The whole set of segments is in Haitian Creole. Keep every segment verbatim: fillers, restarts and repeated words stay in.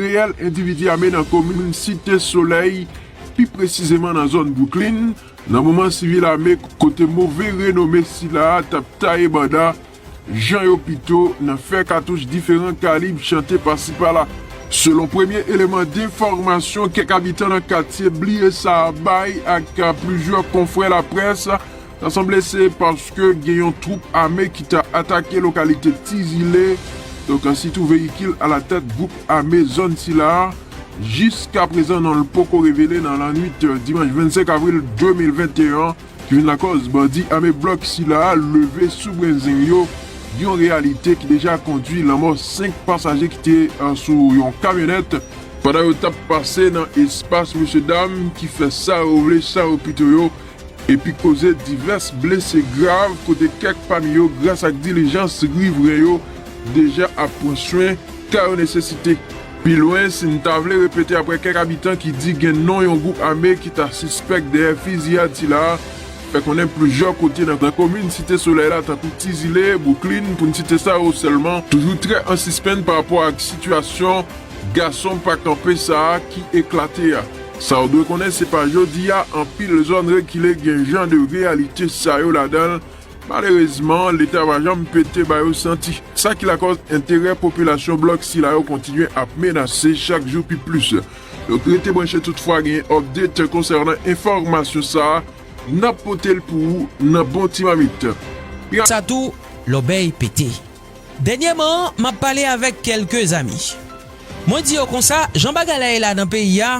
Reyèl endividi ame nan komin Site Solèy, pi presizeman nan zòn Brooklyn, nan moman sivil ame kote move renome sila a t ap taye banda, jan yo pito nan fè katouch diferan kalib chante pasi pala. Selon premye eleman denfòmasyon kèk abitan nan katye bliye sa a bay ak plizyè konfrè laprès, sa sanble se paske gen yon twoup ame ki ta atake lokalite Ti Zile, donk sitou veyikil alatèt gwoup ame zòn sila a. Jiskaprezan non l poko revele nan lannwit dimanch vennsenk avril de mil venteyen, ki vin lakòz bandi ame blòk sila a leve sou Brenzeng yo, yon reyalite ki deja kondui lanmò senk pasaje ki te sou yon kamyonèt pandan yo t ap pase nan espas mesye dam ki fè sa yo vle, sa yo pito yo, epi koze divès blese grav kote kèk pami yo, gras ak dilijans rivren yo, deja ap pran swen ka yo nesesite. Pi lwen, si n ta vle repete apre kèk abitan ki di gen non yon gwoup ame ki ta sispèk dèyè fiziyad sila a, fè konnen plizyè kote nan komin Site Solèy la, tankou Ti Zile, Brooklyn, pou n site sa yo sèlman, toujou trè an sispenn pa rapò ak sitiyasyon gason pa kanpe sa a ki eklate a. Sa w dwe konnen, se pa jodi a anpil zòn rekile gen jan de reyalite sa yo ladan l. Malerezman, Leta pa janm pete ba yo santi. Sa ki lakòz enterè popilasyon blòk sila yo kontinye ap menase chak jou pi plis. Donk, rete branche toutfwa gen update konsènan enfòmasyon sa a, n ap pote l pou ou nan bon ti mamit. Sa tou, lòbèy pete. Dènyèman, m ap pale avèk kèlke zami. Mwen di yo konsa, jan bagay la ye la nan peyi a,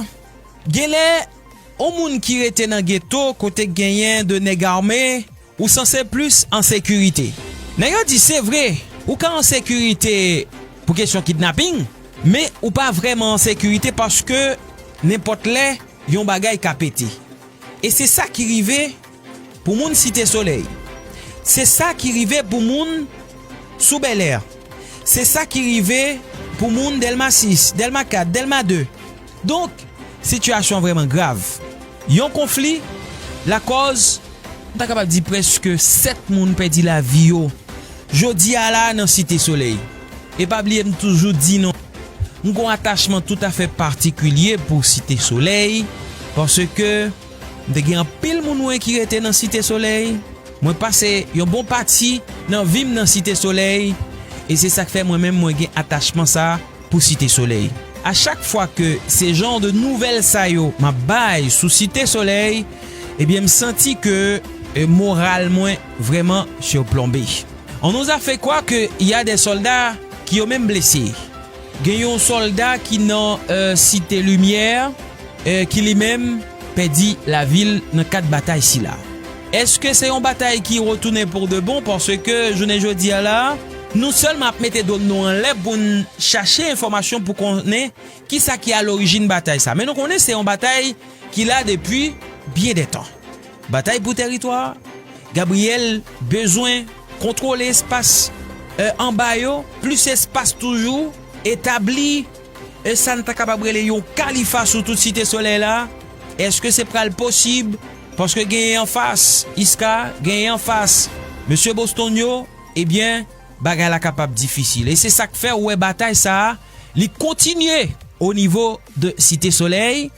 genlè, yon moun ki rete nan geto kote k genyen de nèg ame, ou sanse plis an sekirite. Nèg yo di, se vre, ou ka an sekirite pou kesyon kidnaping, men ou pa vrèman an sekirite paske nenpòt lè, yon bagay ka pete. E se sa ki rive pou moun Site Solèy. Se sa ki rive pou moun sou Bèlè. Se sa ki rive pou moun Dèlma sis, Dèlma kat, Dèlma de. Donk, sitiyasyon an vrèman grav. Yon konfli lakòz, m ta kapab di, prèske sèt moun pèdi lavi yo jodi a la nan Site Solèy. E pa bliye, m toujou di nou, m gon atachman toutafè patikilye pou Site Solèy, paske m te gen anpil moun mwen ki rete nan Site Solèy. Mwen pase yon bon pati nan vi m nan Site Solèy, e se sa k fè mwen menm mwen gen atachman sa pou Site Solèy. A chak fwa ke se jan de nouvèl sa yo m ap bay sou Site Solèy, ebyen, m santi ke, e, moral mwen vrèman siplonbe. On nous a fait croire que y a des soldats ki yo menm blese. Gen yon sòlda ki nan, e, Site Limyè, e, ki li menm pèdi lavi l nan kad batay sila. Èske se yon batay ki retounen pou de bon? Paske jounen jodi a la, nou sèlman ap mete dwòn nou anlè pou n chache enfòmasyon pou konnen kisa ki alorijin batay sa. Men nou konnen se yon batay ki la depi byen de tan. Batay pou tèritwa. Gabriel bezwen kontwole espas, e, anba yo, plis espas toujou, etabli, e, sa n ta kapab rele yon kalifa sou tout Site Solèy la. Èske se pral posib? Paske genyen anfas Iska, genyen anfas mesye Boston yo, ebyen, bagay la kapab difisil. E se sa k fè ou wè batay sa a, li kontinye o nivo de Site Solèy.